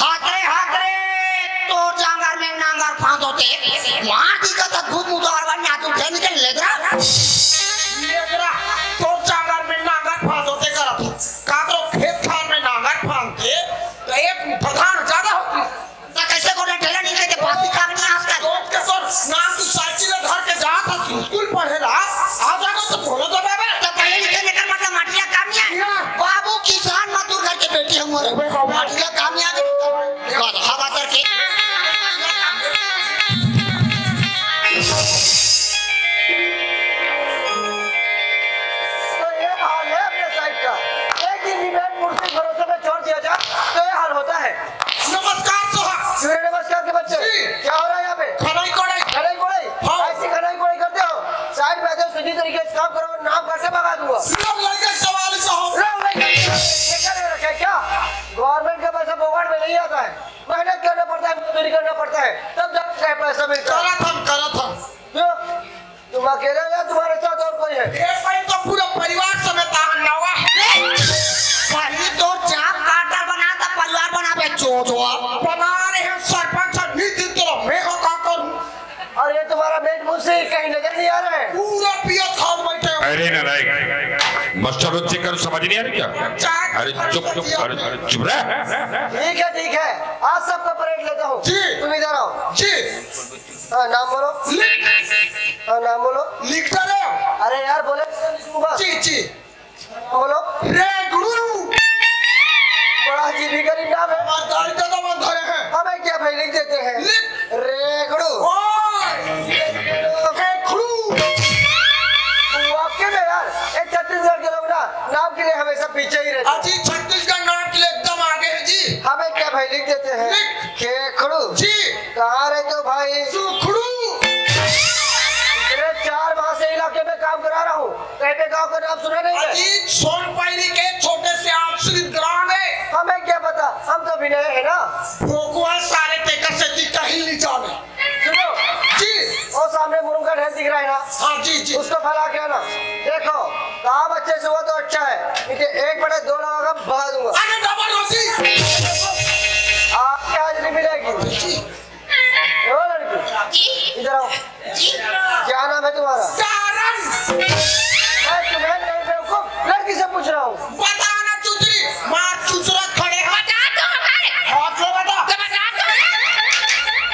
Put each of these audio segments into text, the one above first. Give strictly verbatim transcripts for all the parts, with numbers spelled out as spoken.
हात रे, हात रे, तोर जांगर में नांगर फांद होते। मार दी का तक घूम उतार बन ना तू थे निकल लेदरा। लेदरा, तोर जांगर में नांगर फांद होते करत हो। काकरो खेत खार में नांगर फांदते, तो एक प्रधान ज्यादा होती। त कैसे को ठेला नहीं कहते, बासी काम नहीं आजकल। दोस्त के तोर नाम तू साइकिल धर के जात हस स्कूल पढ़े ला, आ जाना तो बोलो तो बाबा। तो पहले लिखे लेकर मतलब माटिया काम नहीं है। हाँ। बाबू किसान मजदूर घर के बेटी हम मोरे। अबे बाबा। माटिया काम नहीं आगे। गधा बातर के। तो ये हाल है अपने साइड का। एक दिन भी मैं मूर्ति भरोसे में छोड़ दिया जाए, तो ये हाल होता है। नमस्कार सोहा। सूर्य नमस्कार के बच्चे। जी। क्या हो रहा है यहाँ पे? खनाई कोड़ाई। खनाई कोड़ाई? हाँ। ऐसी खनाई कोड़ाई करते हो? साइड में आ जाओ, सीधी तरीके से काम करो, नाम कैसे भगा दूंगा? लोग लगे सवाल साहब। लोग लगे। ये क्या ले रखा है क्या? गवर्नमेंट का पैसा फोकट में नहीं आता है, मेहनत करना पड़ता है, मजदूरी करना पड़ता है, तब जाके पैसा मिलता है। करत हम, करत हम। क्यों? तुम अकेले हो या तुम्हारे साथ और कोई है? ये भाई तो पूरा परिवार समेत आ नवा। पहली तो चाप काटा बना था, परिवार बना बे चोदवा। बना रहे हैं सरपंच और नीति तो मैं का का करूं? और ये तुम्हारा मेट मुंशी कहीं नजर नहीं आ रहा है? पूरा पिया था बैठे हो। अरे नालायक, मास्टर बच्चे कर समझ नहीं आ रही क्या? चार अरे चुप, चुप, अरे चुप रह। ठीक है, ठीक है, आज सबका परेड लेता हूँ। जी। तुम इधर आओ। जी। हाँ, नाम बोलो। लिख। हाँ, नाम बोलो। लिख तो रहे हो। अरे यार, बोले तो लिखूंगा। जी, जी। नाम बोलो। रेगड़ू। बड़ा अजीब ही गरीब नाम है। हमारे दाई दादा मन धरे हैं। हमें क्या भाई, लिख देते हैं। लिख। रेगड़ू। ओए। रेगड़ू। वाकई में यार, ये छत्तीसगढ़ के लोग ना नाम के लिए हमेशा पीछे ही रहते हैं। अजी, छत्तीसगढ़ नाम के लिए एकदम आगे है जी। हमें क्या भाई, लिख देते हैं। लिख। खेखड़ू। जी। कहाँ रहते हो भाई? सुखड़ू। पिछले चार माह से इलाके में काम करा रहा हूँ, कहीं पे गांव का नाम सुना नहीं है? अजीत सोनपैरी के छोटे से आश्रित ग्राम है। हमें क्या पता, हम तो अभी नए हैं ना। भोकवा सारे तेकर से ती कहीं नहीं जाने। सुनो। जी। वो सामने मुरुंगा ढेर दिख रहा है ना? हाँ जी, जी। उसको फैला के ना। देखो, काम अच्छे से हुआ तो अच्छा है, नहीं तो एक बड़े दो लगा भगा दूंगा। अरे डबल रोटी। आपकी हाजिरी मिलेगी। जी। ओ लड़की, जी। इधर आओ। जी। क्या नाम है तुम्हारा? कारण। मैं तुम्हें नहीं बेवकूफ, लड़की से पूछ रहा हूँ। बता ना चुचरी, मार चुचरा खड़े हाथ। बता तो हमें। हाथ लो बता। तो बता तो हमें।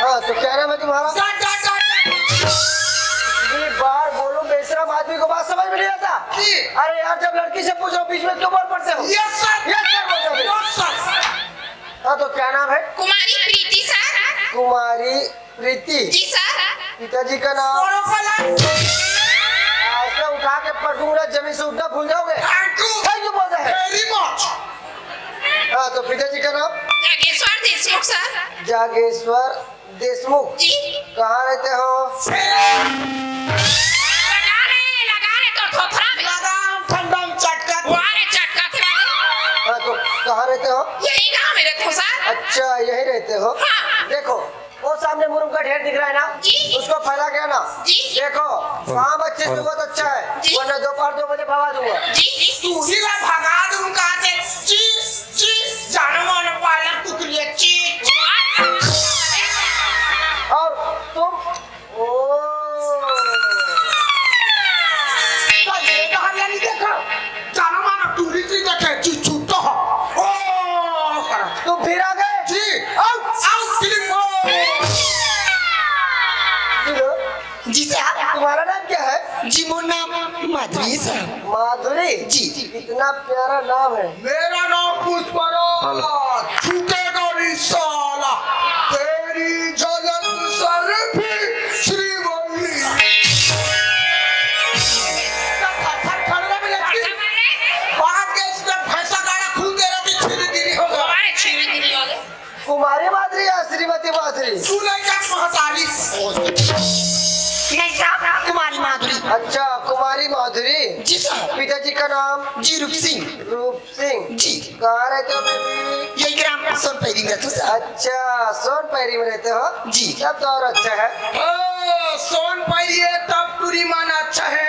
हाँ, तो क्या नाम है तुम्हारा? डट, डट, डट, डट। इतनी बार बोलूं, बेशरम आदमी को बात समझ में नहीं आता। जी। अरे यार, जब लड़की से पूछ रहा हूँ, बीच में क्यों बोल पड़ते हो? Yes sir। Yes sir बोल जाते हो। No sir। हाँ, तो क्या नाम है? कुमारी प्रीति सर। कुमारी प्रीति। जी सर। पिताजी का नाम? बोलो पलंग। आज मैं उठा के पटकूंगा, जमीन से उठना भूल जाओगे। Thank you। Thank you बोलता है। Very much। हाँ, तो पिताजी का नाम? जागेश्वर देशमुख सर। जागेश्वर देशमुख। जी। कहाँ रहते हो? लगा रे, लगा रे तो थोथरा में। लगाम ठंडा में चटका। वाह रे, चटका थे। हाँ, तो कहाँ रहते हो? यही गांव में रहते हो सर। अच्छा, यही रहते हो? हाँ। देखो, वो सामने मुरुम का ढेर दिख रहा है ना, जी। उसको फैला के ना। जी। देखो, काम अच्छे से बहुत अच्छा है, जी। वरना दोपहर दो बजे भगा दूंगा। जी, जी। तू ही ला भगा दूंगा, चीज, चीज, जानो मानो पालक कुकुलिया, चीज, चीज। और तुम, ओ। तो ये तो हरियाली देखो, जानो मानो टूरी जी देखे, जी छूटो हो। ओ, तुम फिर आ गए? जी, आउट, आउट, क्लिप, ओ। सुनो, जी साहब। तुम्हारा नाम क्या है? जी, मोर नाम माधुरी साहब। माधुरी? जी। इतना प्यारा नाम है। मेरा नाम पुष्पराज। हेलो। झुकेगा नहीं साला। तेरी झलक सर भी श्रीवल्ली। बात के इसमें भैंसा गाड़ा खून दे रहा थी, छिरी गिरी होगा। कुमारी माधुरी या श्रीमती माधुरी? तू लड़का महतारी। नहीं साहब, कुमारी माधुरी। अच्छा, कुमारी माधुरी। जी साहब। पिताजी का नाम? जी रूप सिंह। रूप सिंह। जी। कहाँ रहते हो बेबी? यही ग्राम सोनपैरी में रहते हो साहब। अच्छा, सोनपैरी में रहते हो? जी। तब तो और अच्छा है। ओ, सोनपैरी है तब टूरी मन अच्छा है।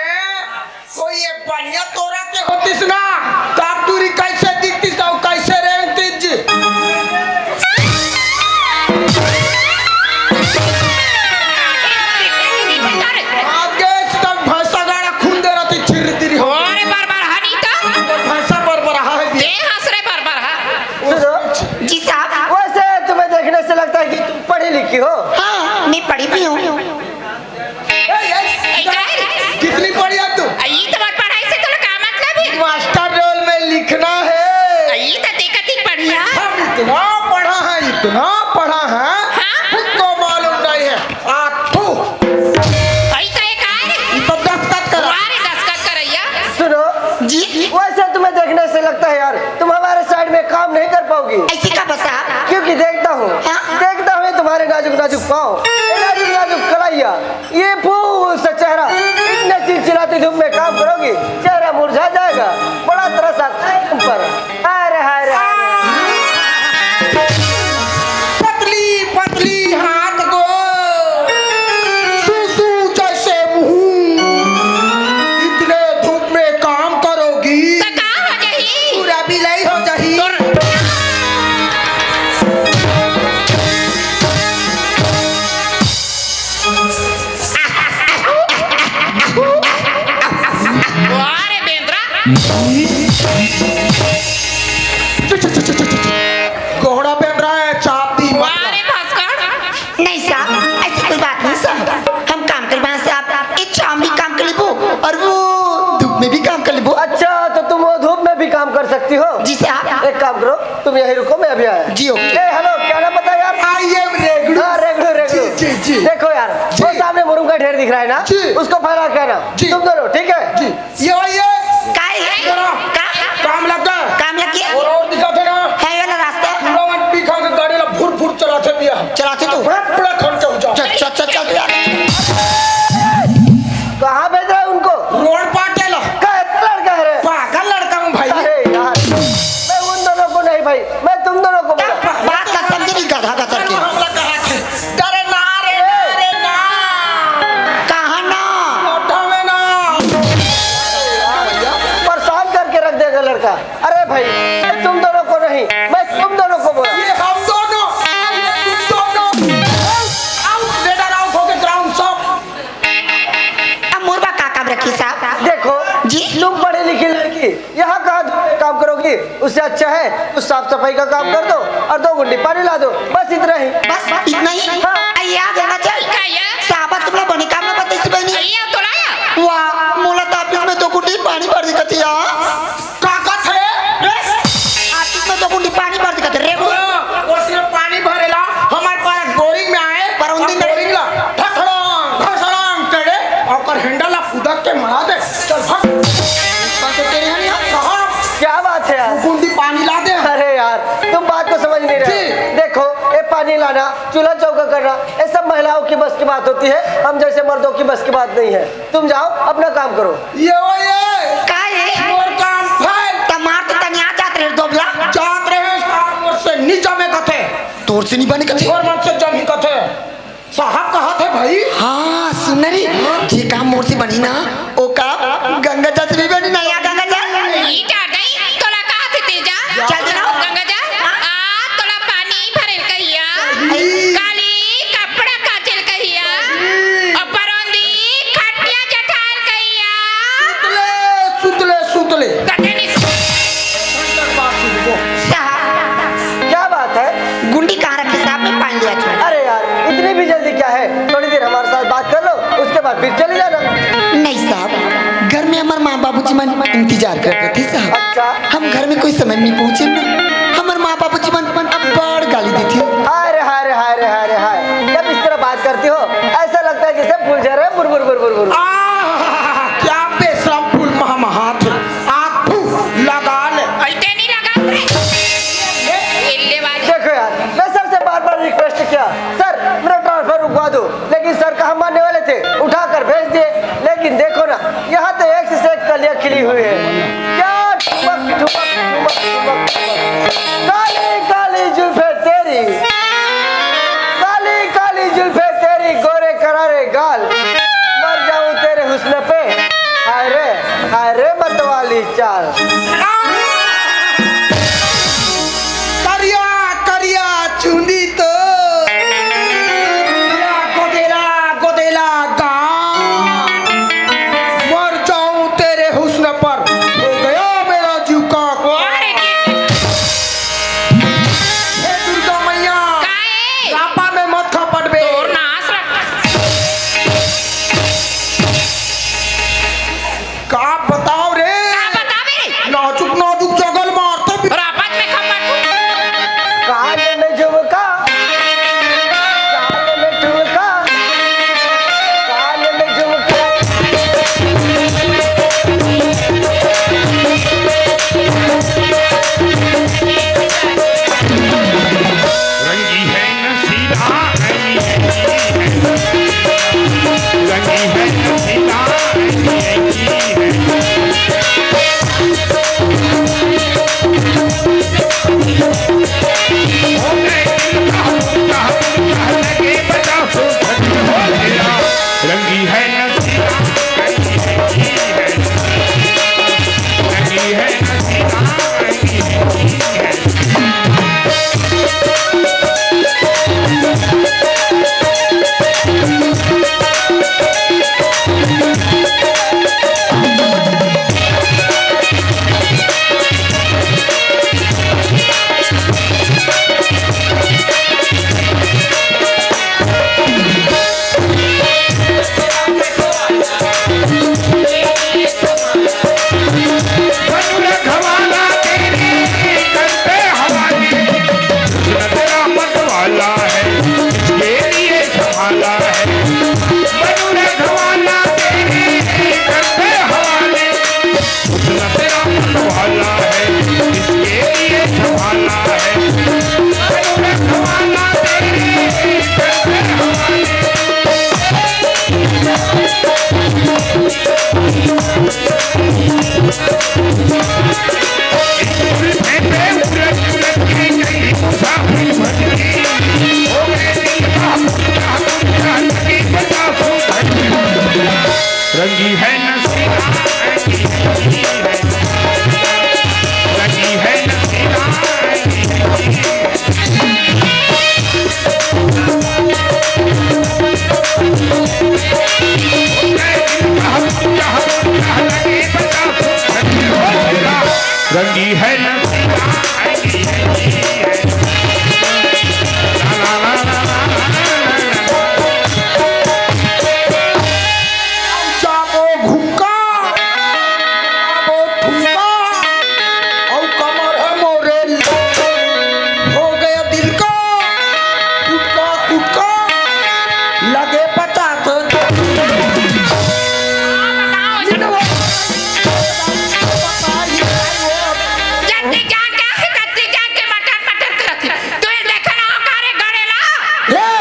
कोई ये बढ़िया तोरा के होतिस ना, तब टूरी कैसे दिखतिस और कैसे रेंगतिस जी? आज के इस तक भैंसा गाड़ा खून दे रहा थी, छिर तिरी हो। अरे बार बार हानि तो। भैंसा पर पर हाय दे। दे हंस रे बार बार हा। सुनो, जी साहब। वैसे तुम्हें देखने से लगता है कि तुम पढ़ी लिखी हो। हाँ, मैं पढ़ी भी हूँ। ए, ए, ए, काय रे? कितनी पढ़ी है तू? आ, ई तो बात पढ़ाई से तोला का मतलब है? मास्टर रोल में लिखना है। आ, ई तो देखत ही पढ़िया। हम इतना पढ़ा है, इतना पढ़ा है, हाँ? खुद को मालूम नहीं है। आ, थू। ई तो एक आय रे। ई तो दस्तखत करा। वाह रे, दस्तखत करैया। सुनो। जी। वैसे तुम्हें देखने से लगता है यार, तुम हमारे साइड में काम नहीं कर पाओगी। ऐसी का बसा? क्योंकि देखता हूँ, हाँ? देखता हूँ ये तुम्हारे नाजुक नाजुक पाँव, ये नाजुक नाजुक कलाइया, ये फूल सा चेहरा, इतने चिलचिलाती धूप में काम करोगी, चेहरा मुरझा जाएगा। बड़ा तरस आता है तुम पर। अरे हाय रे, हाय रे। पतली पतली हाथ गो, सूसू जैसे मुंह, इतने धूप में काम करोगी, तो का हो जाही? पूरा बिलाई हो जाही। तोर वाह रे बेंदरा। गोहड़ा बेंदरा है, चाप दी मत। वाह रे भास्कर। नहीं साहब, ऐसी कोई बात नहीं साहब। हम काम करबा साहब, ये चाम भी काम कर लेबो और वो धूप में भी काम कर लेबो। अच्छा, तो तुम वो धूप में भी काम कर सकती हो? जी साहब। एक काम करो, तुम यहीं रुको, मैं अभी आया। जी, ओके। ए, हेलो, क्या नाम बताया यार? I am रेगड़ू। हाँ, रेगड़ू, रेगड़ू। जी, जी, जी। देखो यार, जी। वो सामने मुरुम का ढेर दिख रहा है ना? जी। उसको फैला के आना। जी। तुम दोनों, ठीक है? जी। ये भाई, ये। काय है? जरा। का? काम लग गया। काम लग गया। और, और दिखा थे ना। है वाला रास्ता। पूरा मन पी खा के गाड़ी ला फुर फुर चलाथे पिया। चलाथे तू? बड़ा, बड़ा खर्चा हो जा। चल, चल, चल, चल तू यार। कहाँ भेज रहा है उनको? रोड पाटे ला। कैसा लड़का है रे? पागल लड़का हूँ भाई। अरे यार, मैं उन दोनों को नहीं भाई, मैं तुम दोनों को बोला। बात का समझ नहीं, गधा गतर के। हमला कहा थे? अरे ना रे, ना रे, ना। कहाँ ना? कोठा में ना। परेशान करके रख देगा लड़का। अरे भाई, मैं तुम दोनों को नहीं, मैं तुम दोनों को बोला। ये हम दोनों, ये तुम दोनों। Out, leader out हो गए, ground साफ। अब मुरबा का काम रखी साहब? देखो, जी। तुम पढ़ी लिखी लड़की, यहाँ कहाँ धूप में काम करोगी? उससे अच्छा है कुछ साफ सफाई का काम कर दो और दो गुंडी पानी ला दो, बस इतना ही। बस इतना ही? हाँ। आ, याद है ना चल? का ये? साहब, तुम लोग बनी काम में बताई सी बहनी। ये तो लाया। वाह, मोला तो ऑफिस में दो गुंडी पानी भर दिखती है। का कथे? ऑफिस में दो गुंडी पानी भर दिखती रे। वो सिर्फ पानी भरेला, हमारे पास बोरिंग में आए, पर उन दिन बोरिंग ला, ठठड़ांग, घसड़ांग, तेरे, और कर हैंडल ला फुदक के मरा दे। चल भाग। पर तो तेरे यहाँ नहीं आता। कहाँ? क्या बात है यार? बूंदी पानी ला दे। अरे यार, तुम बात को समझ नहीं रहे हो। जी। देखो, ये पानी लाना, चूल्हा चौका करना, ये सब महिलाओं की बस की बात होती है, हम जैसे मर्दों की बस की बात नहीं है। तुम जाओ, अपना काम करो। ये वो ये। का ये? मोर काम फैल। तमार तो तनिया जात रहे दोबला। जात रहे, काम मोर से नीचा में कथे। तोर से नहीं बने कथे? तोर मन से जम ही कथे। कहाँ कहा थे भाई? हाँ, सुन रे, जे काम मोर से बनी ना, ओ काम गंगा जल से भी बनी ना, या गंगा जल। ई डार दई, तोला कहा थे तेजा। चल दे ना। गंगा जल, आ, तोला पानी भरेल कहिया। काली कपड़ा काचेल कहिया। अउ परोंदी खटिया जठाल कहिया। सुतले, सुतले, सुतले। कते नहीं सुन। साहब, क्या बात है? गुंडी कहाँ रखी साहब, मैं पानी लिया था। अरे यार, इतनी भी जल्दी क्या है? थोड़ी देर हमारे साथ बात कर लो, उसके बाद फिर चले जाना। नहीं साहब, घर में हमारे माँ बाबूजी मन इंतजार करते थे साहब। अच्छा। हम घर में कोई समय नहीं पहुँचे ना, हमारे माँ बाबूजी मन अब्बड़ गाली देते। हाय रे, हाय रे, हाय रे, हाय रे, हाय। जब इस तरह बात करती हो, ऐसा लगता है जैसे फूल झर रहे हैं, बुर, बुर, बुर, बुर, बुर। आह, क्या बेशरम फूल महमहात है। आग फू लगा ले। ऐसे नहीं लगा रे। इल्ले वाली। देखो यार, मैं सर से बार बार रिक्वेस्ट किया, सर, मेरा ट्रांसफर रुकवा दो, लेकिन सर कहाँ मानने वाले थे, उठा कर भेज दिए। लेकिन देखो ना, यहाँ तो एक से एक कलियाँ खिली हुई है। क्या ठुमक, ठुमक, ठुमक, ठुमक, ठुमक। काली काली जुल्फे तेरी, काली काली जुल्फे तेरी, गोरे करारे गाल, मर जाऊं तेरे हुस्न पे। हाय रे, हाय रे मतवाली चाल। करिया करिया चुंदी तो या गोदेला गोदेला गा, मर जाऊं तेरे हुस्न पर, हो गया मेरा जीव का। हे दुर्गा मैया, काहे? रापा में मत खपट बे। तोर नाश रख। का बताओ रे? का बतावे रे? नाजुक नाजुक जगल मारते भी। रापा में खपट। कान में झुमका, कान में ठुमका, कान में झुमका। रंगी है नसीबा, रंगी है नसीबा, रंगी है नसीबा, रंगी है। रंगी है नसीबा, रंगी है नसीबा, रंगी है नसीबा। रंगी है नसीबा, रंगी है नसीबा। रंगी है नसीबा। चापो घुमका, चापो ठुमका, अउ कमर है मोरे, हो गया दिल का टुटका, टुटका, लगे पचास। जत्ती जान के, जत्ती जान के मटर मटर करत। तू ये देखे ना, का रे गड़ेला? ए,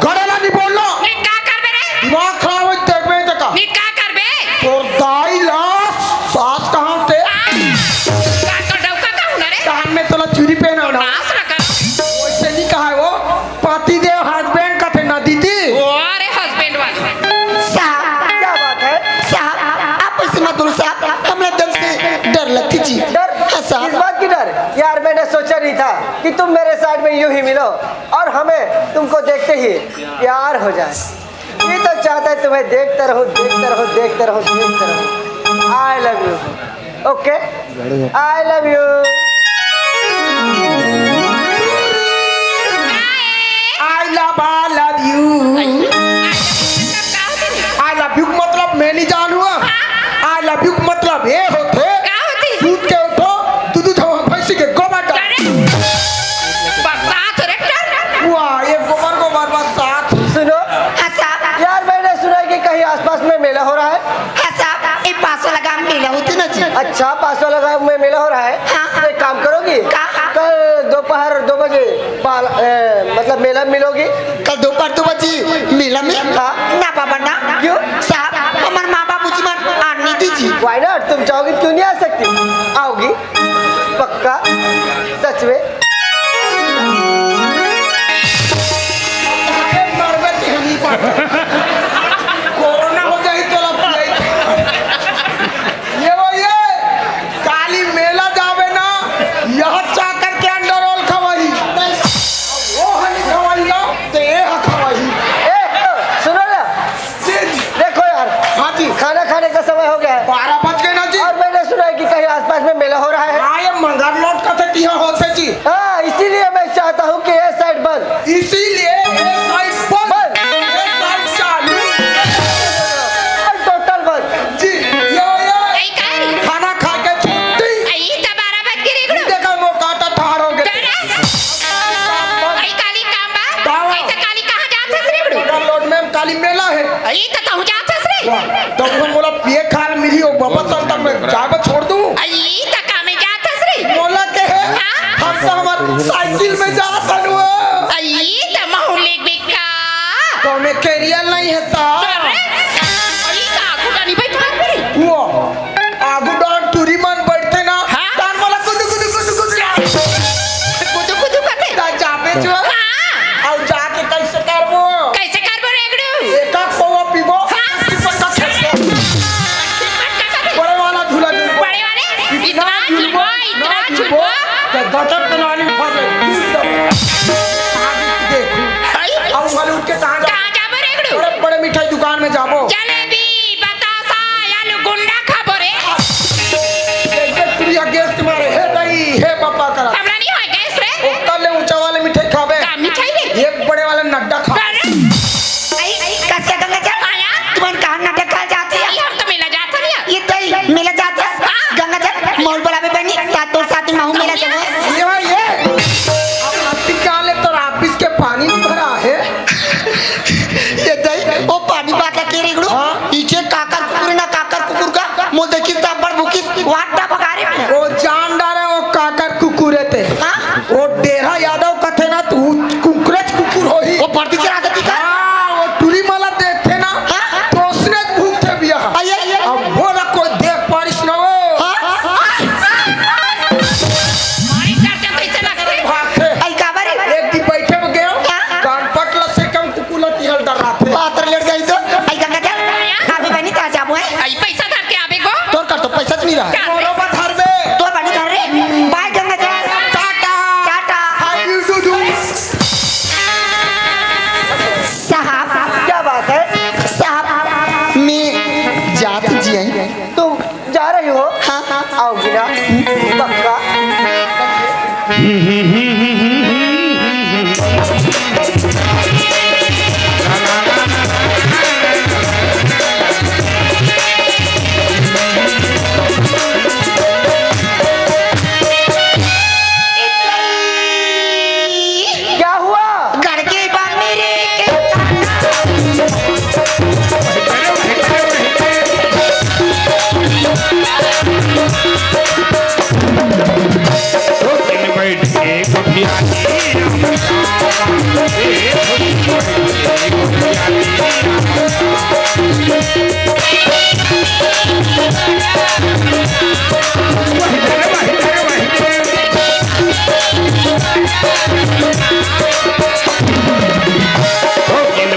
गड़ेला नहीं बोलना। नहीं, का करबे रे? दिमाग खराब हो, देख में तका। नहीं, का करबे? तोर दाई ला सास कहाँ थे? आ, का तोर डौका का हुनर रे? कान में तोला चूड़ी पहनावना। नाश रखा। वैसे नहीं कहा है वो, पतिदेव husband का थे ना दीदी। ओ, कि तुम मेरे साइड में यूं ही मिलो और हमें तुमको देखते ही प्यार हो जाए। ये तो चाहता है तुम्हें देखता रहूं, देखता रहूं, देखता रहूं, देखता रहूं। I love you. OK, I love you. I love, I love you. I love you मतलब मैं नहीं जानू। I love you मतलब ये होथे। का होथे? सूत के उठो, दू दू ठो भैंसी के गोबर डाल। अरे, बरसात रे डर। वाह, ये गोबर गोबर बरसात। सुनो। हाँ साहब। यार, मैंने सुना है कि कहीं आसपास में मेला हो रहा है। हाँ साहब, ये पास वाला गांव में मेला होथे ना जी। अच्छा, पास वाला गांव में मेला हो रहा है। हाँ। तो एक काम करोगी? का? कल दोपहर दो बजे पाल-, ए, मतलब मेला में मिलोगी। कल दोपहर दो बजे मेला में? हाँ। ना बाबा ना। क्यों? साहब, हमारे माँ बाबूजी मन आने दीजिए। Why not? तुम चाहोगी, क्यों नहीं आ सकती? आओगी। पक्का? सच में? कोरोना हो जाही तो लग जाही। ये वो ये, काली मेला जावे ना, यह चाकर के अंडा रोल खवाही। वो हनी खवाही ना, तो ये ह खवाही। ए, सुनो ना। जी। देखो यार, हाँ जी। खाना खाने का समय हो गया है। बारह बज गए ना जी। और मैंने सुना है कि कहीं आसपास में मेला हो रहा है। हाँ, ये मंगर लोट का था कि यहाँ होते जी। हाँ, इसीलिए मैं चाहता हूँ कि ये साइड बंद। इसीलिए ये साइड बंद, बंद। ये साइड चालू। और टोटल बंद। जी, ये, ये। ए, का रे? खाना खा के छुट्टी। ए, ई त बारह बज के रे गुरु। देखो, मौका तो ठाड़ हो गए। अरे, काली काम बा। का बा? ए, त काली कहाँ जात हस रे गुरु? मंगर लोट में काली मेला है। ए, त तहु जात हस रे? वाह, तब हम बोला, पिए खाल मिली हो, बाबा संता में जाबे छोड़ दूँ। ए, त का में जात हस रे? मोला के हे? हाँ? हम तो हमार साइकिल में जात हन वो। अई त महू लेगबे का? तो में कैरियर नहीं है ता? अरे, अई का आगू डानी भाई भाग रे। वो आगू डान टूरी मन बैठते ना, हाँ? तान मोला कुदु कुदु कुदु कुदु। कुदु कुदु कथे? ता जाबे जो। हाँ। अउ जाके कैसे करबो? कैसे करबो रेगड़ू? एका पौवा पीबो, हाँ। की पत्ता खेलबो। बड़े वाला झूला झूलबो। बड़े वाले? इतना इतना झूलबो, झूलबो, इतना इतना झूलबो। झूलबो। तो गटर के नाली में फंस गए। देखू। हाय। अब वाले उठ के कहाँ जाबो? कहाँ जाबो रेगड़ू? बड़े, बड़े मिठाई दुकान में जाबो। जलेबी, बतासा, आलू गुंडा खाबो रे। एक, एक प्रिया गैस के मारे, हे दाई, हे पापा करा। हमरा नहीं होय गैस रे। ओकर ले ऊंचा वाले मिठाई खाबे। का मिठाई रे? एक बड़े वाला नड्डा खा। अरे, आई, कस के गंगा जल? आया? तुमन कहाँ नाटक कर जाते हैं? आई, हम तो मेला जात हन या। ये तई मेला जात हस? हाँ। गंगा जल, मोल बोलाबे बनी, ता तोर साथ में महू मेला जाबो। ये भाई, ये। अब अति काले तोर ऑफिस के पानी नहीं भरा है। ये तई, ओ पानी बाटला के रेगड़ू? हाँ। इचे काकर कुकुर ना काकर कुकुर का, मोल देखिस त बड़ भूखिस, वाटा भगारे में। ओ जान डारे, ओ काकर कुकुर हे ते। हाँ? वो डेरा यादव कथे ना, तू कुकरेच कुकुर होही। वो भर्ती चला देती का? हाँ, वो टूरी मला देखथे ना, हाँ? तो उसने भूखथे बिया। आइए, आइए। अब बोला कोई देख पारिस ना वो। हाँ? मारी करते कैसे लगथे? भागथे। आई का बारी? एक दिन बैठे में गयो, हाँ? कान पटला से कम कुकुला तिहल डराथे। पात्र लेट जाई तो, आई गंगा जल, आबे बनी ता जाबो है। आई पैसा धर के आबे गो। तोर कर तो पैसा तो नहीं रहा। का? बरोबर धरबे। तोर बनी धर रे। बाय गंगा जल। Tata. Tata. How you do do? साहब। क्या बात है? साहब, मैं जात जी आई। तुम जा रही हो? हाँ, हाँ। आओगी ना? पक्का? क्या हुआ? घर के बा मेरे के बैठ के गोठियानी।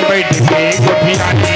बैठ के गोठियानी।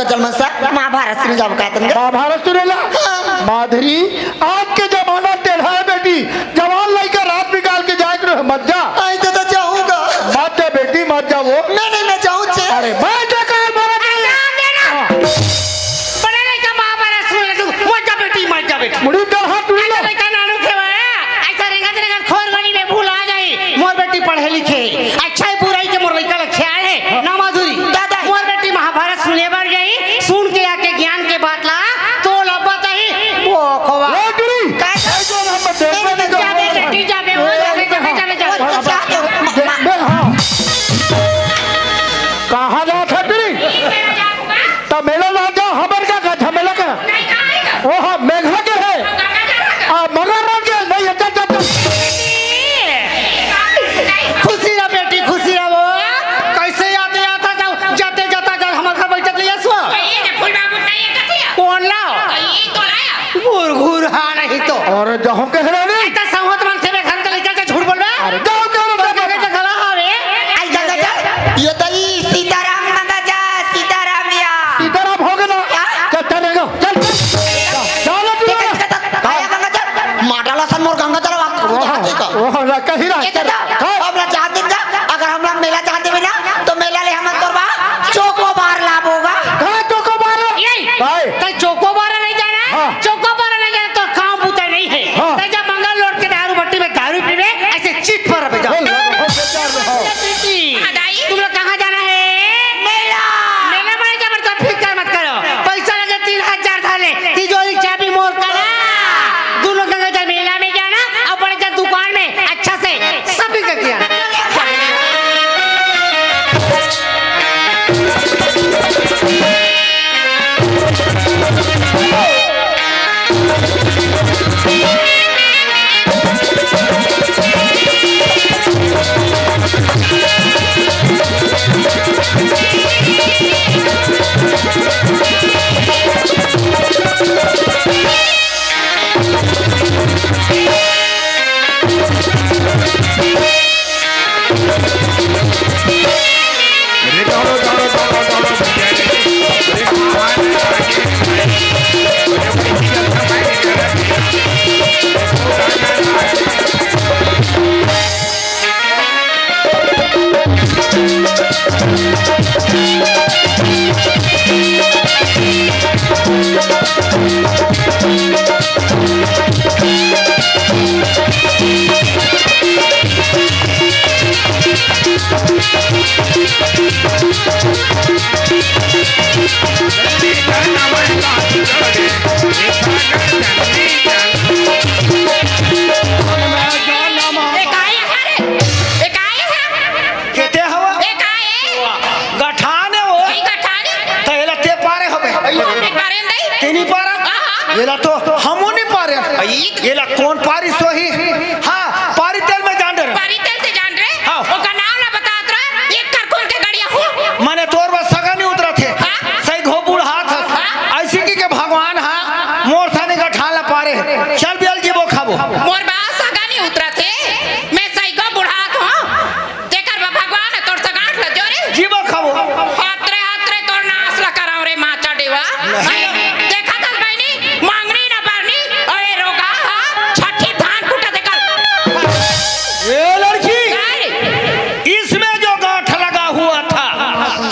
चल मन सा, महाभारत सुने जाबो का तन गा? महाभारत सुने ला? हाँ। माधुरी, आज के जमाना टेढ़ा हे बेटी, जवान लइका रात निकाल के जाए के रहे, मत जा। आई दादा, जाहूँ गा। मत जा बेटी, मत जा वो। नहीं, नहीं, मैं जाहूँ चे। अरे, मैं जा कर मरा नहीं। जान दे ना। हाँ। बड़े लइका महाभारत सुने ला तू, मत जा बेटी, मत जा बेटी। मुड़ी कर हाथ टूट लो। लइका नानू खेवा, ऐसा रेंगत रेंगत खोर गली में भूला जाई। मोर बेटी पढ़े लिखे, अच्छा ही बुराई के मोर लइका ला ख्याल हे। हाँ। ना माधुरी, दादा। मोर बेटी महाभारत सुने बर जाई, सुन के आके ज्ञान के बात ला तोला बताही। वो खोवा। ए, गिरी। का? ए, जो हम देखबे नहीं जाबे, करबो। बेटी, जाबे, वो जाबे, जाबे, जाबे, जाबे। वो जाबे। दे-, दे-, हाँ। कहाँ जात हे गिरी? त मेला ना जा, हमर का, का झमेला का? ओह, मेघा के हे। आ, मगर रंग के नहीं हे, चल, चल, चल। खुशी रह बेटी, खुशी रह वो। कैसे याद, याद आ जाओ, जाते जाता जल हमर घर बैठक ले आसो। कौन लाओ? घुरघुर हा नहीं तो। अरे जाहूँ कहे रहे नहीं। संगत मन से घर के लइका के झूठ बोलबे। अरे जाहूँ कहे रहे तो नहीं। झगड़ा हवे। आई जा, जा, जा। ये तो ई सीताराम मंगा जा, सीताराम या। सीताराम हो गया ना? क्या? चल, चल, चल, चल। चल, चल, चल। आया गंगाधर, मार डाला सन मोर गंगाधर, वाह, वाह, कहीं रहा। ये तो जा, हाँ। अब ना जान दिन जा, अगर हमरा मेला जान देबे ना, तो मेला ले हमन तोर बर चोकोबार लाबो गा। कहाँ चोकोबार? ये, काय? तै चोकोबार नहीं जाना? हाँ। चोकोबार नहीं जाना, तो काम बुता नहीं हे। हाँ। तै जब मंगल लौट के दारू भट्टी में दारू पीबे, ऐसे चित पर रह जा। बोल, बोल, बोल, बोल, बोल। बेटी, हाँ, दाई। तुम लोग कहाँ जाना है? मेला। मेला में जबरदस्त फिकर मत करो। पैसा लगे तीन हजार धर ले। तिजोरी चाबी मोर करा। दोनों गंगा जल मेला में जाना और बड़े जल दुकान में अच्छा से shopping करके आना। ए, काय हे रे? ए, काय हे? केते हवा? ए, काय हे? गठान हे वो। ए, गठान हे? त एला ते पारे हवे। अइयो, मैं पारे नहीं। ते नहीं पारा? हाँ, हाँ। एला तो हमू नहीं पारे। अई। एला कौन पारी सोही? हाँ, पारी तेल में जान डरे। पारी तेल से जान रे? हाँ। ओकर नाम ना बतात रहा, एक कर कौन के गड़िया हो? मने तोर बस सगा नहीं उतरत हे। हाँ? सही घो बुढ़ात हस। हाँ? ऐसी की के भगवान हा, मोर थाने का ठाला पारे। चल बियल जीबो खाबो। मोर बस सगा नहीं उतरत हे, मैं सही घो बुढ़ात हूँ। तेकर बा भगवान हे, तोर सगांठ ल जोरे। जीबो खाबो। हातरे, हातरे तोर नास ल कराओ रे माचा डेवा। नहीं। देखा था बहनी, मांगनी न बरनी, अरे रोगा हा, छठी धान कुटा देकर। ए लड़की, क्या रे? इसमें जो गांठ लगा हुआ था,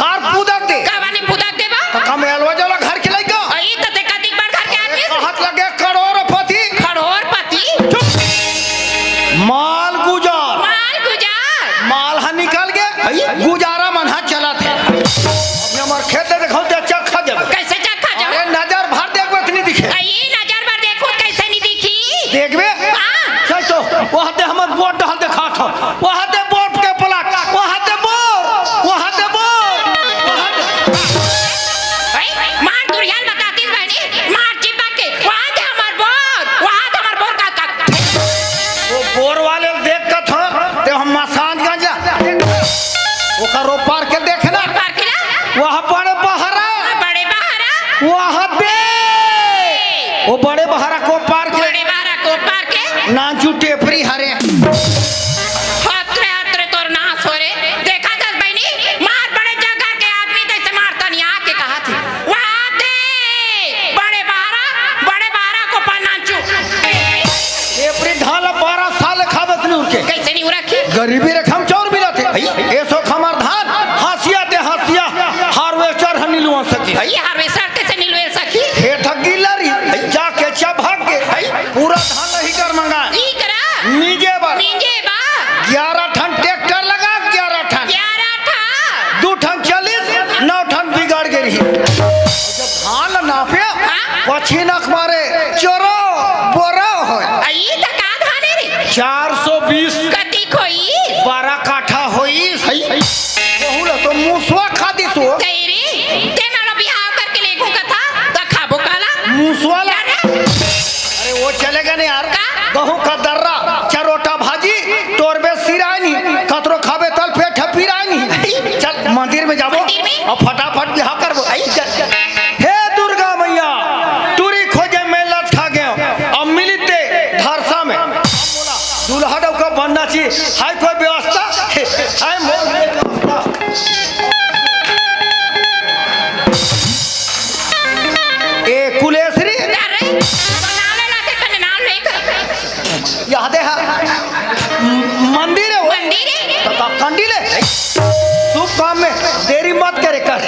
कार पुदक दे। का बानी पुदक देबा? तो कम एलवा जला घर के लइका। अई तो देखा दिख बार घर के आदमी से। हाथ लगे करोड़पति। करोड़पति? चुप। माल गुजार। माल गुजार। माल हा निकल गे, अई? गुजारा मन हा चलत हे। अब हमर खेत दे देखो ते चक्खा जब। कैसे चक्खा जब? अरे नजर भर देखबे त नहीं दिखे। अई नजर भर देखो कैसे नहीं दिखी? देखबे? हाँ। चल तो, वहाँ ते हमर बोट डहल देखा था। वहाँ ते बोट के पलट, वहाँ ते बोर, वहाँ ते बोर, वहाँ ते भाई, मार दुरियाल बतातीस बहनी, मार चिपक के, वहाँ ते हमर बोर, वहाँ ते हमर बोर का, का। वो बोर वाले देख के था, ते हम मसानगंज ला। ओकर ओ पार के देखे ना। पार के ना? वहाँ बड़े बहरा। बड़े बहरा। वहाँ पे। वो बड़े बहरा को पार के। बड़े बहरा को पार के। नानचू टेपरी हरे। हतरे, हतरे तोर नास हो रे। देखा दस बहनी, मार बड़े जगह के आदमी तैसे मारता नहीं आके कहा थी। वहाँ रिबी रखम चौर मिलत हे। एसो खमर धान, हंसिया ते हंसिया, हार्वेस्टर ह निलवा सकी। भई हार्वेस्टर कइसे निलवे सकी? खेत ह गिल्ला रही, जाके चबक गे। पूरा धान ल हीटर मंगाए। ई करा? नींजे बर। नींजे बा। ग्यारह ठन ट्रैक्टर लगा, ग्यारह ठन। ग्यारह ठन। दू ठन चलिस, नौ ठन बिगड़ गे रही। जब धान ल नापे, हाँ? पछीना के मारे चोरो बोरो होय। अई त का धान हे रे? चार सौ बीस। कतिक होई? बारह काठा होई। हई। वहू ल तो मुसवा खा दिस हो। कई रे, तेन ल बिहाव करके लेगहूं कथा, त खाबो काला? मुसवा ल। जा रे। अरे वो चलेगा नहीं यार। का? गहूं का दर्रा, चरोटा भाजी, टोरबे सिराय नहीं, कतरो खाबे तल पेट ह पिराय नहीं। चल मंदिर में जाबो। मंदिर में? अउ फटाफट बिहाव करबो। आई चल। हे दुर्गा मैया, टूरी खोजे में लचका गेंव, अब मिलिस ते धरसा में। अब बोला, दूल्हा डउका बनना चाहिए, है कोई व्यवस्था? है मोर व्यवस्था? ए कुलेश्री। अरे, बना ले लाते कने नाम लेकर। यादे हा। मंदिर हे वो। मंदिर हे। त का-, कंडी ले। शुभ काम में देरी मत करे कर।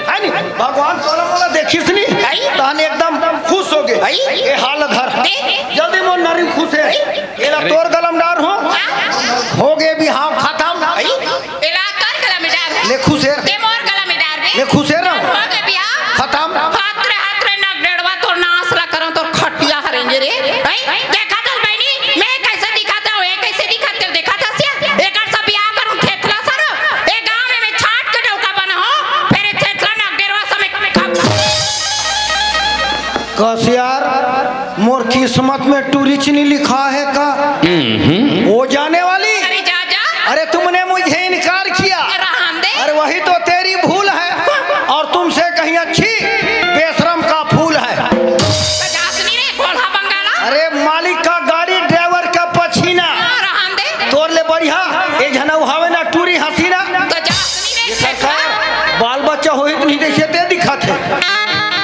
है नी? भगवान तोला मोला देखिस नी। आई। तहन एकदम खुश हो गे। आई। ए हाल धर। दे। जल्दी मोर नरी खुश हे। आई। एला तोर गलम डार हो। हाँ। हो गे बिहाव खतम। आई। एला तोर गला में डार। ले खुश हे। ते मोर गला में डार दे। ले खुश हे ना। हो गे बिहाव। खतम। हाथ रे, हाथ रे, नगडेड़वा तोर नास ला करन, तोर खटिया हरेंगे रे। हैं? देखत हस बहिनी, मैं कइसे दिखत हंव, ए कइसे दिखत हे, देखत हस या? एकर से बिहाव करहूं थेथला सर। ए गांव में मैं छाट के डउका बना हंव, फेर ए थेथला नगडेड़वा समेत खप। कस यार, मोर किस्मत में टूरी च नी लिखा हे का? वो जाने वाली। अरे जा, जा। अरे तुमने मुझे इनकार किया। ये रहन दे। अरे वही तो तेरी भूल है, और तुमसे कहीं अच्छी बेशरम का फूल है। तो जासनी रे, घोड़ा बंगाला। अरे मालिक का गाड़ी, ड्राइवर का पछीना। हाँ, रहन दे। तोर ले बढ़िया, ए झन अउ हवे ना टूरी हसीना। तो जासनी रे, ये सरकार, बाल बच्चा होही त नहीं, जइसे ते दिखत हे।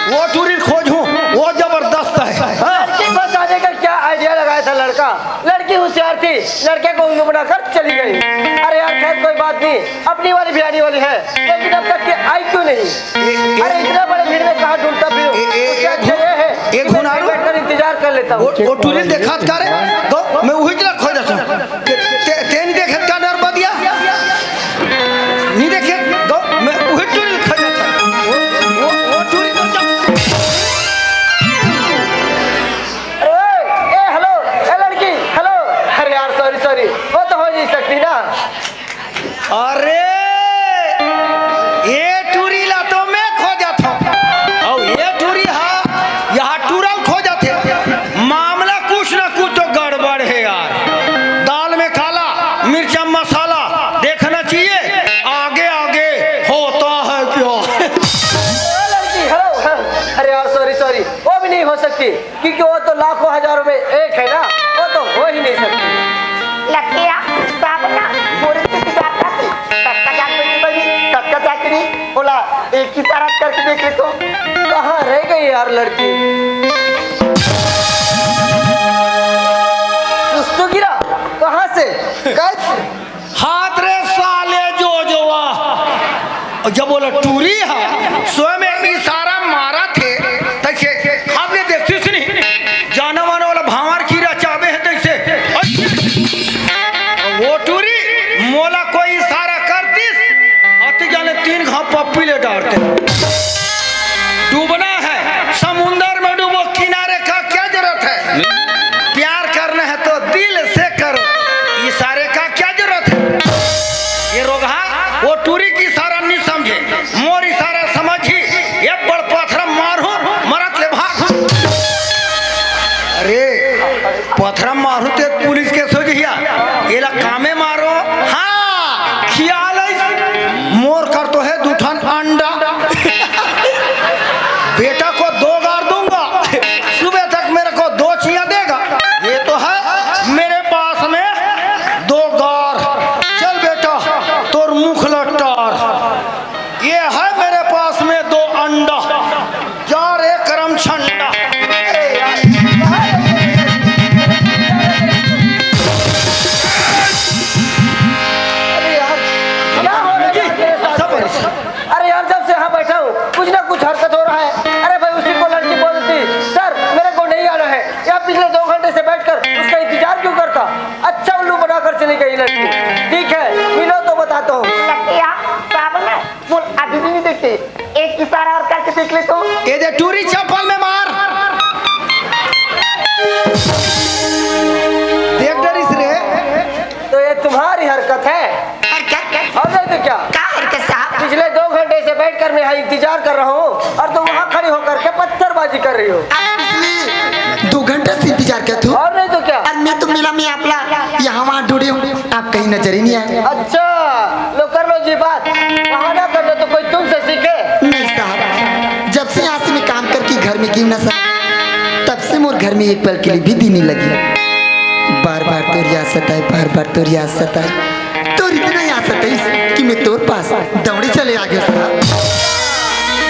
वो टूरी खोजहूं, वो जबरदस्त हे। हाँ। लड़की फंसाने का क्या आइडिया लगाया था लड़का? लड़की होशियार थी, लड़के को उल्लू बनाकर चली गई। अरे यार, खैर कोई बात नहीं, अपनी वाली भी आने वाली है, लेकिन अब तक ये आई क्यों नहीं? ए, ए, अरे इतना बड़े भीड़ में कहाँ ढूंढता फिरूं? ए, ए, उससे ए, अच्छा ये है एक कि मैं हुनारू? बैठ कर इंतजार कर लेता हूँ। वो, वो टूरी देखत का रे? गो, मैं उही ला खोजत हंव। ते, ते, ते नहीं देखत का नरबदिया? नहीं देखे? गो, मैं उही टूरी खोजत हंव। वो, वो, वो टूरी तो जब अरे, ए, हेलो, ए, लड़की, हेलो। अरे यार, सॉरी, सॉरी, वो तो हो नहीं सकती ना। अरे, ए टूरी ला तो मैं खोजत हंव, अउ ए टूरी हा, यहाँ टूरा ल खोजत हे। मामला कुछ ना कुछ तो गड़बड़ हे यार। दाल में काला, मिर्चा मसाला, देखना चाहिए, आगे आगे होता है क्या। ए, लड़की, हेलो, अरे यार, सॉरी, सॉरी, वो भी नहीं हो सकती। क्योंकि वो तो लाखों हजारों में एक है ना, वो तो हो ही नहीं सकती। लकिया, साबना, मुर्गी की जाता थी। कक्का जात की बनी, कक्का जात नहीं। बोला, एक ही तारा करके देख ले तो। कहाँ रह गई यार लड़की? कुछ तो गिरा, कहाँ से, कैसे? हाथ रे साले जो जोवा। अउ जब बोला टूरी हा, स्वयं इशारा मारत हे, तइसे हमने देखतिस नहीं, जाना माना वाला भांवर कीरा चाबे हे तइसे। वो टूरी मोला कोई इशारा करतिस, अति जाने तीन घाव पप्पी ले डारते। डूबना है, समुंदर में डूबो, किनारे का क्या जरूरत है? प्यार करना है तो दिल से करो, इशारे का क्या जरूरत है? ये रोगहा वो टूरी की इशारा नहीं समझे, मोर इशारा समझी, ये बड़ पथरा मारहूं, मरत ले भागहूं। अरे, पथरा मारहूं ते पुलिस केस हो जही, एला कामे मारो। हाँ, खियाल है, मोर कर तो है दू ठन अंडा। बेटा को दो गार दूंगा, सुबह तक मेरे को दो चियां देगा। ये तो है मेरे पास में दो गार। चल बेटा, तोर मुख लट्टार। ये है मेरे पास में दो अंडा। जा रे करम छंडा। अरे यार, गई लड़की। ठीक है, मिलो तो बताता हूँ। लड़किया, साहब ने बोल, अभी भी नहीं देखते। एक इशारा और करके देख ले तो। ये दे टूरी चप्पल में मार। देख डरिस रे। तो ये तुम्हारी हरकत है। हरकत? और नहीं तो क्या? का हरकत साहब? पिछले दो घंटे से बैठकर मैं यहाँ इंतजार कर रहा हूँ और तुम वहाँ खड़ी होकर के पत्थरबाजी कर रही हो। आप पिछले दो घंटे से इंतजार करत हो? और नहीं तो क्या? और मैं तो मेला में आपला यहाँ वहाँ ढूंढे हूँ, आप कहीं नजर ही नहीं आए। अच्छा, लो, कर लो जी बात। बहाना कर लो तो कोई तुमसे सीखे। नहीं साहब, जब से यहाँ से मैं काम करके घर में गई हूँ ना साहब, तब से मोर घर में एक पल के लिए भी दिल नहीं लगी। बार बार तोर याद सताए, बार बार तोर याद सताए, तोर इतना याद सताइस कि मैं तोर पास दौड़े चले आ गया साहब।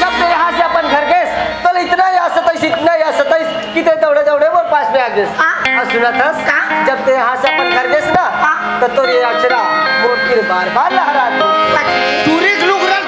जब ते यहाँ से अपन घर गेस, तो इतना याद सताइस, इतना याद सताइस कि ते दौड़े दौड़े मोर पास में आ गेस। हाँ। और सुना था, हाँ। जब ते यहाँ से अपन घर गेस ना, हाँ। तो तोर ये अक्षरा मोर तीर बार बार लहरा दे। टूरी के लुगरा